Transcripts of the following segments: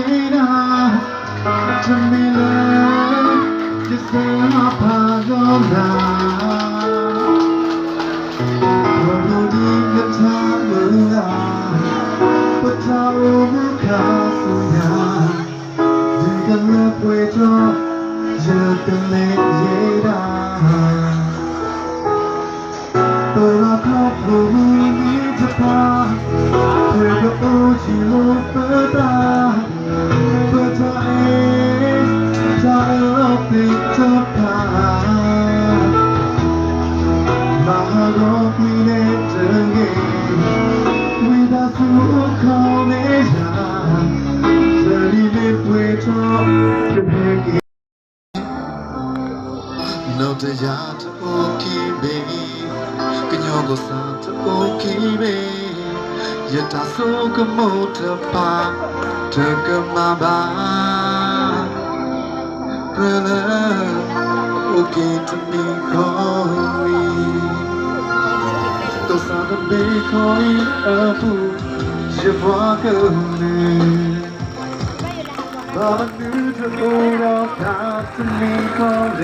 တမ့ၢ်လၢ ယစၢ်ဖးလီၤနၤ, ခီဖျိဒ်နထါမုၢ်လၢ်, ပတၢ်အိၣ်မူခါဆူညါ, ဒုးကလၢပှဲၤထီၣ် ယကလဲၤယဲဒၣ် ပလီၢ်ခီဖျိမုၢ်နံၤတဖၣ်, ပကအိၣ်ထီၣ်လၢပသး, ပတၢ်အဲၣ်, တၢ်အၢၣ်လီၤသ့ၣ်တဖၣ်, မၤဟးဂီၤကွံာ်န့ၣ်တဂ့ၤ, ဝံသးစူၤအိၣ်ခိးန့ၢ်ယၤ, တနံၤမ့ၢ်ပှဲၤထီၣ် ကဟဲက့ၤ နီၢ်တယၢ်တအိၣ်က့ၤဘၣ်, ကညီကီၢ်စဲၣ်တအိၣ်က့ၤဘၣ်, ယတၢ်ဆိကမိၣ်တဖၣ် တကမၣ်ဘၣ်, ကြၢးလၢ အိၣ်က့ၤတမံၤဃီဝံၤ, ကီၢ်စဲၣ်တဘ့ၣ်ဃီအံၤအပူၤ, ယပှၤကလုာ် ဘၣ်မနုၤတအိၣ်ဒ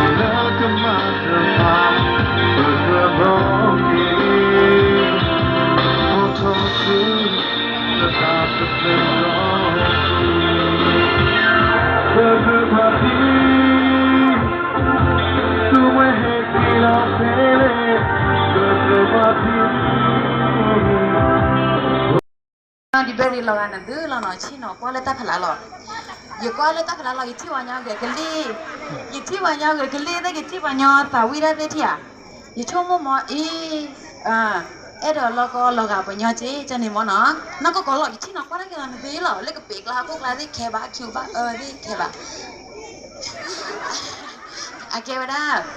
ီးတၢ်တမံၤဃီလဲၣ်. ဒ်ဘဲရံၤလီၤဂာ်နသုလီၤနီၤ, ဆ့ၣ်နီၤကွၢ်လၢတၢ်ဖးလၢ်လီၤ. ယကွၢ်လၢတၢ်ဖးလၢ်လီၤ, ယထံၣ်ပှၤညီဂဲၤကလံၣ်, ယထံၣ်ပှၤညီဂဲၤကလံၣ်, သ့ၣ်ကထံၣ်ပှၤညီသးဝံၣ်ဒၣ်သ့ၣ်ထံၣ်ဧါ. ယဆိကမိၣ်မ့ၢ်အံၤ, အဲၣ်ဒိး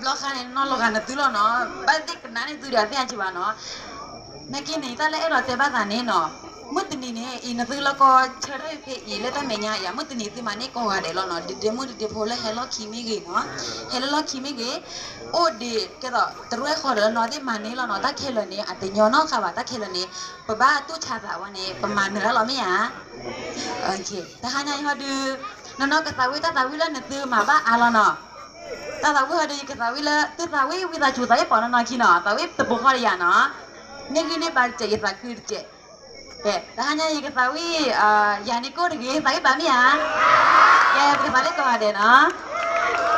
လီၢ်ကီၢ်လီၤဂာ်ပှၤညီက့ၤ ကန့ၣ်မ့ၢ်နီၤ, နီၢ်ကီၢ်ကီၢ်လီၤ, ယထံၣ်နီၤကွၢ်တၢ်က့ၤလီၤနသုလီၤ, လၢကပ့ၤကျါဟီၣ်ခိၣ်ကျါသ့ၣ်ခဲဘၣ် ခံဘၣ်အၢသ့ၣ်ခဲဘၣ် အကဲဝဲဒၣ် တဘျီဃီန့ၣ် နီၢ်လီၤဂာ်နသုလီၤနီၤ, ဘၣ်သ့ၣ်ကနၣ်န့ၢ်သုဒီးသ့ၣ်အါက့ၤဘၣ်နီၤ. နာ်က့န့ၣ် တၢ်လၢအဲၣ်ဒိးတဲဘၣ်သးန့ၣ်နီၤ, မုၢ်တနံၤန့ၣ် အံၤနသုလီၢ်ကီၢ်ဆၢထၢၣ်ဖဲအံၤလၢတၢ်မဲာ်ညါယၤ, မုၢ်တနံၤသု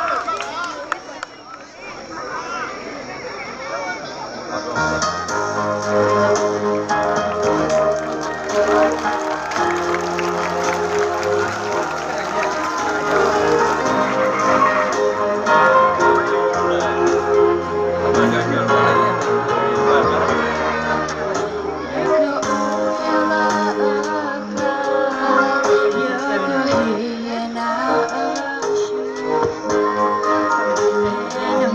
မၤန့ၢ်ကိးဂၤဒဲးလီၤနီၤ, ဒဒဲမုၣ်ဒဒဲဖိလၢဟဲလီၢ်ခံမ့ၢ်ဂ့ၤနီၤ, ဟဲလၢလီၢ်ခံမ့ၢ်ဂ့ၤ, အိၣ်ဒံးကဲသိးတရဲၣ်ဃီ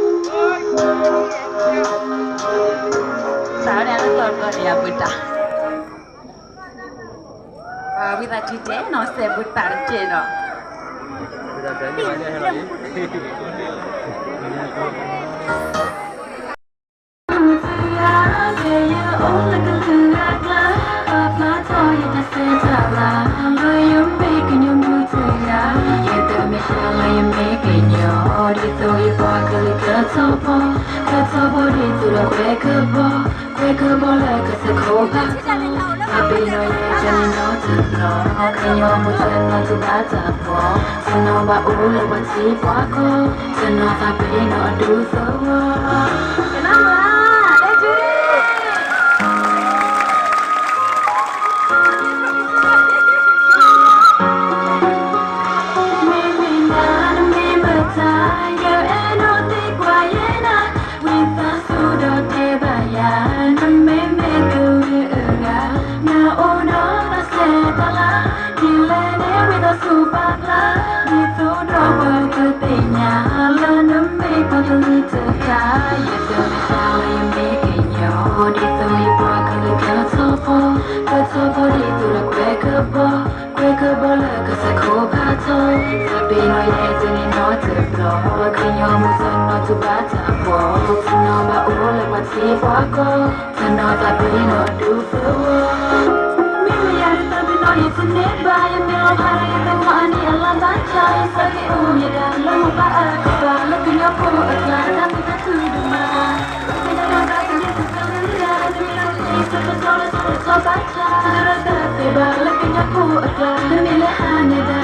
ဒီးနီၤသ့ၣ်မၤန့ၢ်လီၤနီၤ, တၢ်ခဲလၢာ်န့ၣ် အတညီနီတခါဘၣ်, တၢ်ခဲလၢာ်န့ၣ် ပဘၣ်တူၢ်ဆါသးဝဲန့ၣ် ပမၤနၢၤတၢ်လီၤမ့ၢ်ဧါ. တဟါညါအံၤဟီဒုး နီၢ်နီၢ်ကသးဝံၣ်တၢ်သးဝံၣ်လၢနသုမၤဘၣ်အါလီၤနီၤ. တၢ်သးဝံၣ်ဟီဒုး ယကသးဝံၣ်လၢ သုသးဝံၣ်ဝံသးစူၤသးဝံၣ်ပိာ်နီၢ်နီၢ်ခံနီၤ, သးဝံၣ်တပိာ်ဃီဒီးယၤနီၤ. န့ၢ်ဂံၢ်န့ၢ်ဘါတစဲး ယသးခုတစဲး. ကဲ တဟါညါယကသးဝံၣ် ယၤန့ၣ်ကိၣ်တဂ့ၤ သးဝံၣ်ဘၣ်မ့ၢ်ဧါ. ကဲ ပကသးဝံၣ်ကိးဂၤဒဲးနီၤ. စးဝဲဒၣ်လၢကီၢ်ကီၢ်န့ၣ် အပူၤတၢ် ဝံသးစူၤတဲနီၤ စဲးပူၤတၢ်တကဲးနီၤ. ခိၣ်ဖးထီ, သးပ့ၤနီၣ်ယဲၢ်တနံၤနီတဘျီ, ကညီမုၢ်သနီၣ်တူၢ်ဘၣ်တၢ်ပှီၢ်, တနီၤဘၣ်အိၣ်လၢပှၤထံပှၤကီၢ်, တနီၤသးပ့ၤနီၣ်ဒူသဝီ, မ့ၢ်မယၤဒုးသးပ့ၤနီၣ်ယဲၢ်တန့ၢ်ဘၣ်, ယမ့ၢ်လီၤဖးဒီးယသဝီအနံၣ်အလါဘၣ်ဆၣ်, ယဆၢဂ့ၤအိၣ်မ့ၢ်ဒၣ်လၢမိၢ်ပၢ်အကပၤလၢကညီဖိအကျါ, တၢ်မ့ၢ်တၢ်တီကမ့ၢ်တၢ်လၢဒၣ်, တမ့ၢ်လၢတၢ်စံးဆၢကတီၢ်လၢတၢ်ကစီၣ်ဘၣ်ဆၣ်, တရၢတၢ်သ့ဘၣ်လၢကညီဖိအကျါ, တမ့ၢ်လၢဟးန့ၣ်